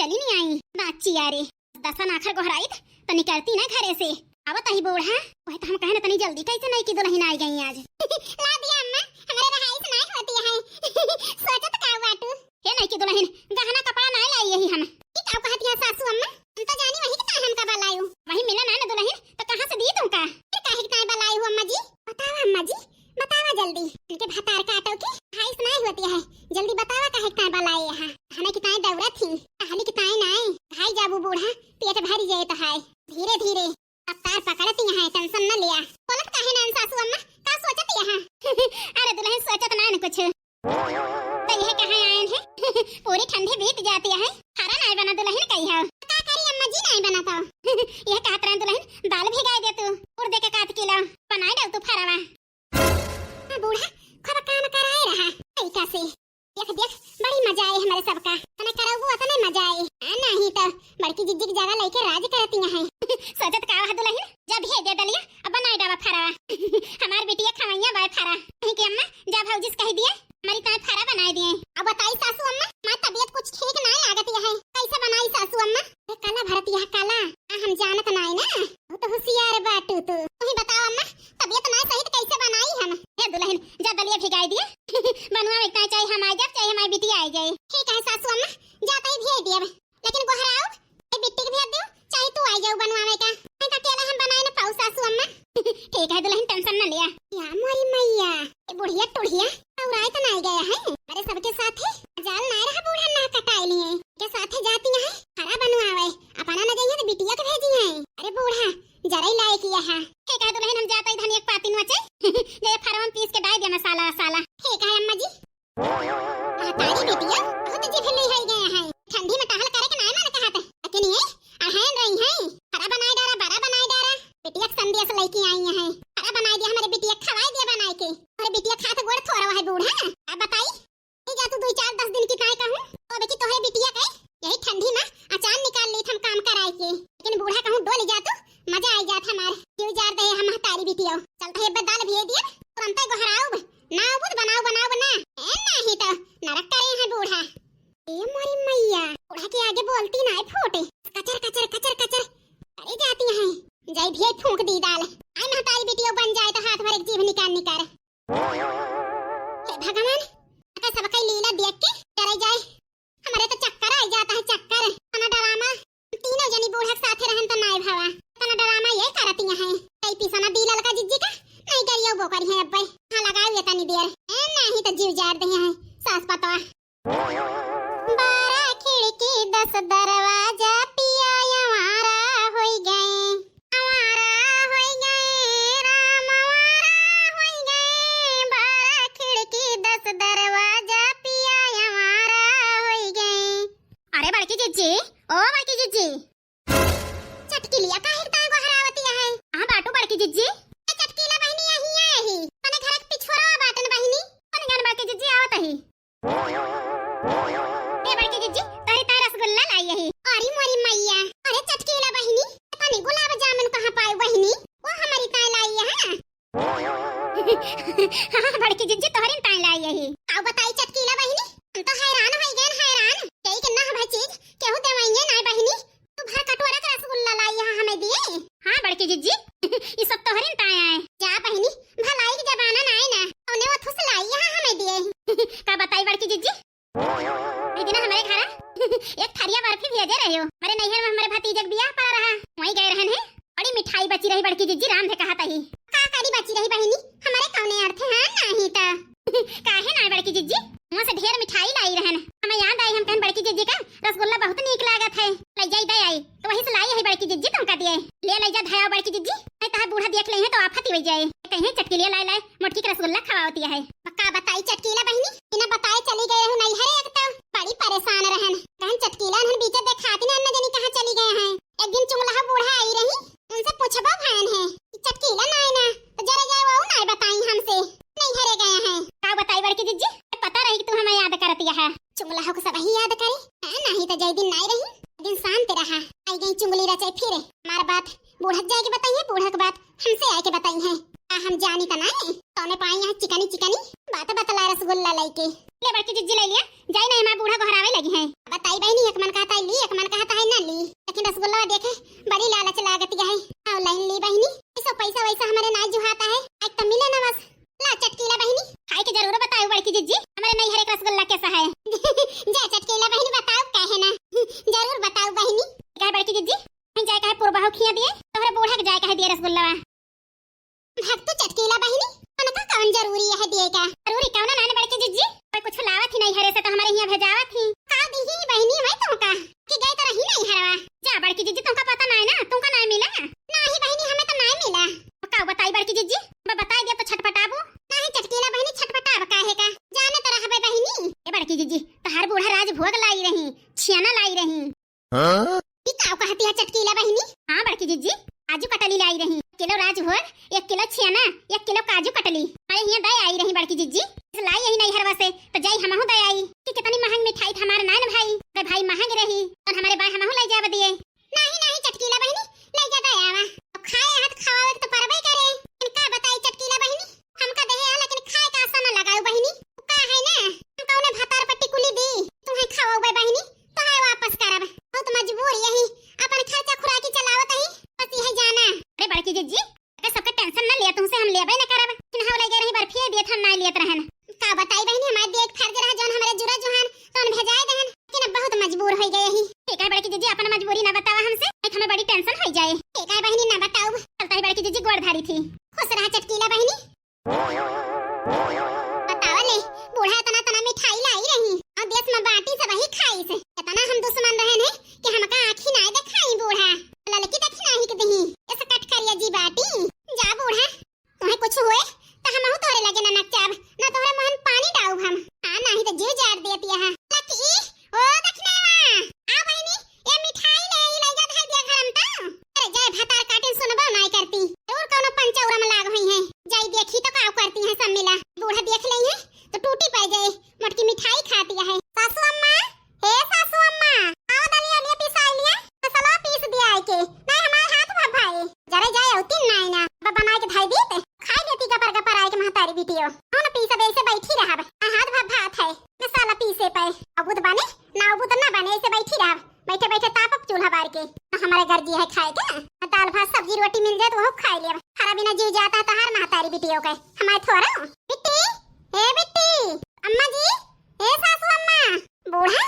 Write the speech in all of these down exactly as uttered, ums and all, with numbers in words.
चली नहीं आई। बाची यारे, दसन आखर गोहराइत तो निकरती ना घरे से। आवत ही बूढ़ा, वह तो हम कहे ना तनी जल्दी कैसे नइकी दुलहिन आई गई आज। ला दिया अम्मा, हमरे रहाइस नाय होती है। सोचत का बाटू? हे नइकी दुलहिन, गहना कपड़ा नाय लाई यही हम। ई का कहत है सासू अम्मा? हम तो जानी वही के ताहे हमका बलायू। वही मिला ना, ना दुलहिन, तो कहाँ से दी तुमका? फिर काहे के ताहे बलायू अम्मा जी? बतावा अम्मा जी, बतावा जल्दी। इनके भतार काटो के रहाइस नाय होती है। जल्दी बतावा काहे के ताहे बलाए यहाँ। हमें के ताहे दौड़त ही, कहली के ताहे नाय। खाई जाबू बूढ़ा, पेट भरी जाए तो है। धीरे धीरे रफ्तार पकड़ती यहाँ, tension न लिया। बोलत काहे ना सासू अम्मा, का सोचत यहाँ? अरे दुलहिन सोचत ना न कुछ। तो यह कहाँ आयन है? पूरी ठंडी बीत जाती है। हरा नाय बना दुलहिन कही हो। का करी अम्मा जी नाय बना तो। यह कहत रहन दुलहिन, दाल भिगाई दे तू। उड़दे के कात किलो बनाई डाल तू फरवा। हाँ बूढ़ा, खूब काम कराए रहा। तरीका से। देख देख, बड़ी मजा आए हमारे सबका। तने करौबू अतने मजा आए। हाँ, नहीं तो बड़की जिज्जी की जगह लेके राज करती हैं। सोचत का वह दुलहिन, जब भेज दे दलिया, अब बनाई डावा फरवा। हमार बिटिया खवैया बाय फरा। कहीं के अम्मा, जा भौजी से कह दिए, हमारी ताए फरा बनाए दिए। अब बताई सासू अम्मा, हमार तबीयत कुछ ठीक नाय लागत है। कैसे बनाई सासू अम्मा? ए, काला भरत यह काला। आ, हम जानत नाय ना। बहुत होशियार बाटू तू। तू ही बताओ अम्मा, तबीयत नाय सही तो कैसे बनाई हम? ए दुलहिन, जा दलिया भिगाई दिए। बनवा में इतना चाहे हम आ जाब, चाहे हमारी बिटिया आ जाए। ठीक है सासू अम्मा, जाता ही भेज दिए। लेकिन गोहराऊ, ए बिट्टी के भेज दियो, चाहे तू आई जाऊ बनवावे का। नहीं तो अकेले हम बनाए न पाऊ सासू अम्मा। ठीक है दुलहिन, tension न लिया। या मोरी मैया, ए बुढ़िया टुढ़िया, और आए तो नहीं गया है। अरे सबके साथ है, जाल नहीं रहा बूढ़ा ना कटाए लिए। के साथ है जाती है, हरा बनवावे, अपना न जाइए तो बिटिया के भेजी है। अरे बूढ़ा, जरा ही लाए किया है। ठीक है दुलहिन, हम जाता ही धनिया के पाती नोचे। जे फरवन पीस के डाल दिया मसाला वसाला। ठीक है अम्मा जी। महतारी बिटिया बहुत जिभली होइ गया है। ठंडी में टहल करे के नाय मन कहत है। लेकिन ये अहन रही है। हरा बनाए डारा, बरा बनाए डारा। बिटिया के संदेश लेके आई है। हरा बनाए दिया हमरे बिटिया, खवाए दिया बनाए के। हमरे बिटिया खात गोड़ थोड़ा है बूढ़ा। अब बताई, ले जा तू दुई चार दस दिन की ताई कहूँ। तो बेटी तोहरे बिटिया के यही ठंडी में अचार निकाल ली हम काम कराए के। लेकिन बूढ़ा कहूँ डोल जा तू, मजा आई जात हमार। क्यों जार दे हम महतारी बिटिया। चलता है बे दाल भेज दिया, तुरंत गोहराउब। ना उबुद बनाओ, बनाओ ना। ए, नहीं तो नरक करे है बूढ़ा। ए मोरी मैया, बूढ़ा के आगे बोलती ना फूटे। कचर, कचर, कचर, कचर करे जाती है। जाई भी फूंक दी दाल। आई महतारी बिटियो बन जाए तो हाथ भर एक जीभ निकाल निकाल। हे भगवान, अगर सबका लीला देख के डरे जाए। हमारे तो चक्कर आ जाता है, चक्कर। तना डरामा, तीनों जनी बूढ़ा के साथे रहन तो नाय भावा। तना डरामा ये करती हैं। कई पिसना दी ललका जिज्जी का, नहीं करियो वो करी है अब्बे। हाँ लगाओ ये तनी देर। ए, नहीं तो जीव जार दे हैं, सास पतवा। बारह खिड़की दस दरवाजा पिया आवारा होई गए। आवारा होई गए, राम आवारा होई गए। बारह खिड़की दस दरवाजा पिया आवारा होई गए। अरे बड़की जिज्जी, ओ बड़की जिज्जी। चटकिलिया काहे ताय गोहरावती है? हाँ बाटू बड़की जिज्जी। ए चटकीला बहिनी यही है ही। तने घर के पिछोरा बाटन बहिनी। कौन गन बड़की जिज्जी आवत ही? ए बड़की जिज्जी, तोहरी ताय रसगुल्ला लाई यही। अरे मोरी मैया, अरे चटकीला बहिनी, तनी गुलाब जामुन कहाँ पाए बहिनी? वो हमारी ताय लाई है। हाँ, बड़की जिज्जी तोहरी ताय लाई यही। आओ बताई चटकीला बहिनी, हम तो हैरान हो गए, हैरान। कई के ना भाई चीज, केहू देवाइए ना बहिनी। तू भर कटोरा के रसगुल्ला लाई यहाँ हमें दिए। हाँ बड़की जिज्जी, ये सब तोहरी ताय आए। जा बहिनी, भलाई के जमाना ना आए ना, उन्हें वो थुस लाई यहाँ हमें दिए। का बताई बड़की जिज्जी, एक दिन हमारे घर एक थरिया बर्फी भेजे रहे हो। हमारे नैहर में हमारे भतीजे के बियाह पड़ा रहा, वहीं गए रहन है। बड़ी मिठाई बची रही बड़की जिज्जी, राम से कहा तही। का करी बची रही बहिनी, हमारे कौने अर्थ है, हाँ, नहीं तो। काहे ना बड़की जिज्जी, वहाँ से ढेर मिठाई लाई रहन। हमें याद आई, हम कहन बड़की जिज्जी का रसगुल्ला बहुत नीक लागत है, ले जाई दे आई, तो वहीं से लाई है बड़की जिज्जी तुमका दिए। ले ले जा धया बड़की जिज्जी, नहीं तो बूढ़ा देख ले हैं तो आफत ही हो जाए। कहीं चटकीलिया लाई लाई मोटकी के रसगुल्ला खवावती है। का बताई चटकीला बहिनी, बिना बताए चली गए रहू नैहरे, एक तो बड़ी परेशान रहन। कहन चटकीला उन्हन बीचे देखाती ना, न जानी कहाँ चली गए हैं। एक दिन चुंगला बूढ़ा आई रही, उनसे पूछबो भयन है कि चटकीला नाय ना, तो जरे जाए वो नाय बताई हमसे, नैहरे गए हैं। का बताई बड़की जिज्जी, पता रही कि तू हमें याद करती है। चुंगला हो के सब ही याद करे, हाँ, नहीं तो जय दिन नाय रही, दिन शांत रहा। आई गई चुंगली रचे फिर, हमार बात बूढ़क जाए के बताइए, बूढ़क बात हमसे आए के बताई है। आ, हम जानी त नाय, तौने पाई यहाँ चिकनी चिकनी बात बतला रसगुल्ला लइके। ए बड़की जिज्जी, लइ लिया, जाई ना, हमार बूढ़ा गोहरावे लगिहैं। बताई बहिनी, एक मन कहत है ली, एक मन कहत है ना ली, लेकिन रसगुल्ला देखे बड़ी लालच लागत है, online ली बहिनी। ऐसो पैसा वैसा हमरे नाहीं जुहात है, आज तो मिले ना बस। ला चटकीला बहिनी, खाइ के जरूर बताउ बड़की जिज्जी, हमरे नैहरे क रसगुल्ला कैसा है। जा चटकीला बहिनी, बताउ काहे ना, जरूर बताउ बहिनी। काहे बड़की जिज्जी, हम जाए काहे पुरबहू खिया दिए, तोहरे बूढ़ा के जाए काहे दिए रसगुल्ला? भक तू चटकीला बहिनी, उनका कौन जरूरी है दिए का? जरूरी कौन ना बड़की जिज्जी, कोई कुछ लावत ही नैहरे से तो हमरे हियाँ भेजावत ही। का दिही बहिनी, वही तुमका कि गए तो रही नैहरवा। जा बड़की जिज्जी, तुमका पता नाहीं ना, तुमका नाहीं मिला? नाहीं बहिनी, हमें तो नाहीं मिला। का बताई बड़की जिज्जी, ब-, बताई दिया तो छटपटाबू। नाहीं चटकीला बहिनी, छटपटाब काहे का, जाने तो रहबे बहिनी। ए बड़की जिज्जी, तहार बूढ़ा राजभोग लाई रही, छियाना लाई रही। हाँ? ई का कहती है चटकीला बहिनी? हाँ बड़की जिज्जी, काजू कटली लाई रही, किलो राजभोग, एक किलो छियाना, एक किलो काजू कटली। अरे हियाँ दे आई रही बड़की जिज्जी, लाई यही नैहरवा से, तो जाई हमहू दे आई कि कितनी महंग मिठाई था हमारे नान भाई, अरे भाई महंग रही, और हमारे बाय हमहू ले जाब दिए। नाहीं, नाहीं, चटकीला बहिनी, लइ जा दे आवा। अब खाए हाथ खवावे के तो परबे करे। लेकिन का बताई चटकीला बहिनी, हमका देहे आ, लेकिन खाए का आसा ना लगाउ बहिनी। का है ना, हम कौने भतार पर टिकुली दी, तुम्हें खवाउबे बहिनी, तुम्हें वापस करब। बहुत मजबूर यही, अपन खर्चा खुराकी चलावत ही, बस यही जाना। अरे बड़की जिज्जी, अरे सबके tension ना लिया, तुमसे हम लेबे न करब। लेकिन हम ले गए रही बर्फी, दिए था ना लेत रहन। का बताई बहिनी, हमारे देख फर्ज रहा जौन हमरे जुरा जुहान तौन भेजाए देहन, लेकिन अब बहुत मजबूर होइ गए ही। ठीक है बड़की जिज्जी, अपन मजबूरी ना बतावा हमसे, नहीं तो हमें बड़ी tension होइ जाए। ठीक है बहिनी, ना बताउब। चलता ही बड़की जिज्जी, गोड़ धारी थी। खुश रहा चटकीला बहिनी। बतावा ले, बूढ़ा इतना इतना मिठाई लाई रही और देश में बांटी सब ही खाई से। इतना हम दुश्मन रहन है कि हमका आँखी ना देखाई बूढ़ा। ललकी दखिनाही के दही, ऐसे कट करिया जी बाटी। जा बूढ़ा, तुम्हें कुछ हुए तो हमहू तोहरे लगे ना नचाब, ना तोहरे मुँह में पानी डाउब हम। हाँ, नाहीं तो जीव जाड़ देती है। लकी, ओ दखिनावा, आ बहिनी, ए मिठाई ले, ई लइका धइ दिया घर में तो। अरे जाए भतार काटिन सुनबो नाहीं करती, जरूर कौनो पंचौरा में लाग हुई है। जाई देखी तो का करती है सब मिला, बूढ़ा देख लेई है तो टूटी पड़ जाए, मोटकी मिठाई खाती है। सासू अम्मा, हे सासू अम्मा, आओ दलिया लिया पिसाई लिया, मसाला पीस दिया आइके, नाहीं हमार हाथ भभाए। जरे जाए औती नाहीं ना, अब बनाए के धइ दीत, खाई लेती गपर गपर आइके महतारी बिटियो। आओ ना पीसा दे से बैठी रहब, आ हाथ भभात है, मसाला पीसे पे। अबुत बने, ना अबुत ना बने, ऐसे बैठी रहब। बैठे बैठे तापब चूल्हा बार के। ना हमारे गर्जी है खाए के, ना दाल भात सब्जी रोटी मिल जाए तो वहू खाए लेब। हरा बिना जीव जाता है तहार महतारी बिटियों के, हमारे थोड़ा। बिट्टी, हे बिट्टी, अम्मा जी, हे सासू अम्मा, बूढ़ा,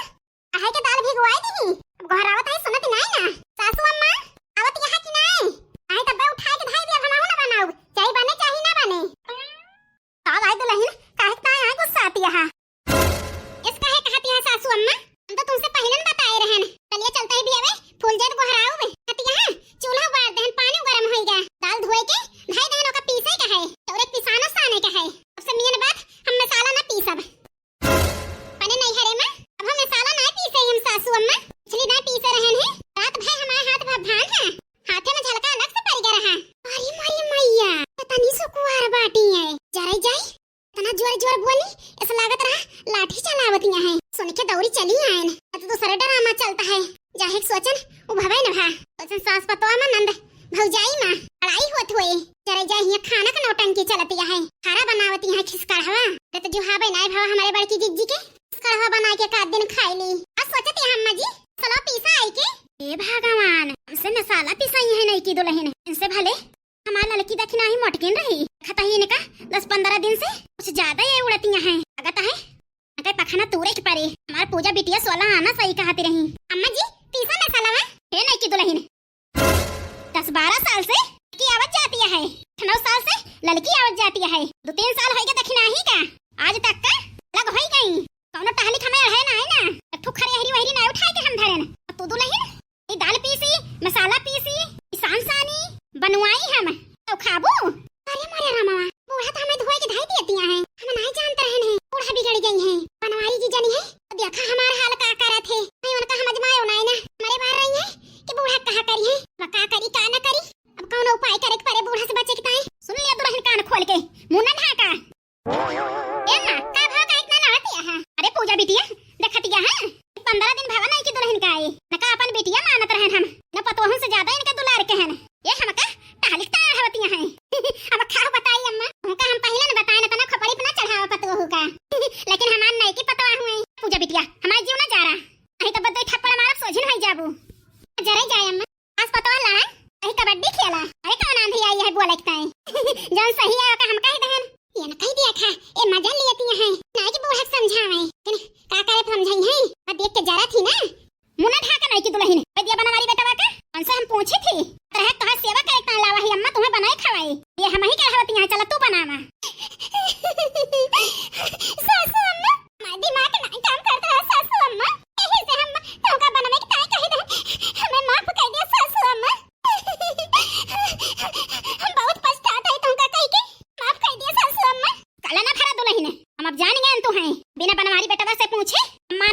आहे के दाल भिगवाई दही, अब गोहरावत है सुनत नाहीं ना। सासू अम्मा, आवत यहाँ कि नाहीं? आहे तब्बे उठाए के धइ दिया, हम ना बनाऊ, चाहे बने चाहे ना बने। का भाई दुलहिन, काहे के ताई यहाँ गुस्साती है? इस काहे कहती है सासू अम्मा? हम तो तुमसे पहिले न बताए रहन। चलिए चलता ही बियावे, फूल जात गोहराउब। कहती है, चूल्हा उबार देहन, पानी गरम होइगा। दाल धोए के, धई देहन ओका पीसे का है। तोरे पिसानो साने का है। अब से मियन बात हम मसाला ना पीसब। पने नैहरे में, अब हम मसाला ना पीसे हम सासू अम्मा। पिछली ना पीसे रहन है। रात भर हमारे हाथ भभान है। हाथे में झलका अलग से पड़ गया रहा। अरे मोरी मैया, पता नहीं सो कुआर बाटी है। जरे जाई, इतना जोर जोर बोली, ऐसा लागत रहा लाठी चलावतिया है। सुन के दौड़ी चली आयन। अब तो दूसरा ड्रामा चलता है। जाहे के सोचन, उ भवे न भा। सोचन सास पतोह में नंद भौजाई में लड़ाई होत हुए। जरे जाए हियां खाना का नौटंकी चलतिया है। खारा बनावती है खिसकड़हवा। अरे तो जुहाबे नाय भवा हमारे बड़की जिज्जी के। खिसकड़हवा बना के का दिन खाई ली। अब सोचत है अम्मा जी, सलो पीसा आई के। हे भगवान, हमसे मसाला पिसाई है नहीं की दुलहिन। इनसे भले हमार ललकी दखिनाही मोटकिन रही। खतही इनका दस पन्द्रह दिन से कुछ ज्यादा ये उड़तिया हैं। लगता है अगर पखना तूरे के परे। हमार पूजा बिटिया सोलह आना सही कहती रही। अम्मा जी, पीसा मसाला में। हे नहीं की दुलहिन, दस बारह साल से की आवत जातिया है। नौ साल से ललकी आवत जातिया है। दो तीन साल होइगा दखिनाही का। आज तक का अलग होई गई। कौनो टहली खमे अढ़े ना है ना। एक ठो खरे हरी वहरी ना उठाए के हम धरेन। तू दुलहिन, ई दाल पीसी, मसाला पीसी, ई सान सानी बनवाई हम, तो खाबू? अरे मोरे रामवा, बूढ़ा तो हमें धोए के धई दिया है, हम नहीं जानते रहन है, बूढ़ा बिगड़ गई है, बनवारी जी जनी है, तो देखा हमार हाल का करत है, नहीं उनका समझ में आयो नहीं ना, हमारे बाहर रही है कि बूढ़ा कहा करी है, वह का करी का ना करी, अब कौन उपाय करे के परे बूढ़ा से बचे के ताई। सुन लिया दुलहिन कान खोल के, मुंह ना ढाका। ए माँ, का भाव का इतना लड़तिया है? अरे पूजा बिटिया, देखतिया है, पन्द्रह दिन भवा नहीं की दुलहिन का आए, न का अपन बिटिया मानत रहन हम, न पतोहन से ज्यादा इनका दुलार के हन। ये हमका टहलिक ताड़ होतिया है। अब का बताई अम्मा, उनका हम पहले न बताए न तना खपड़ी पे ना चढ़ावा पतोहू का। लेकिन हमार नई की से पूछे, अम्मा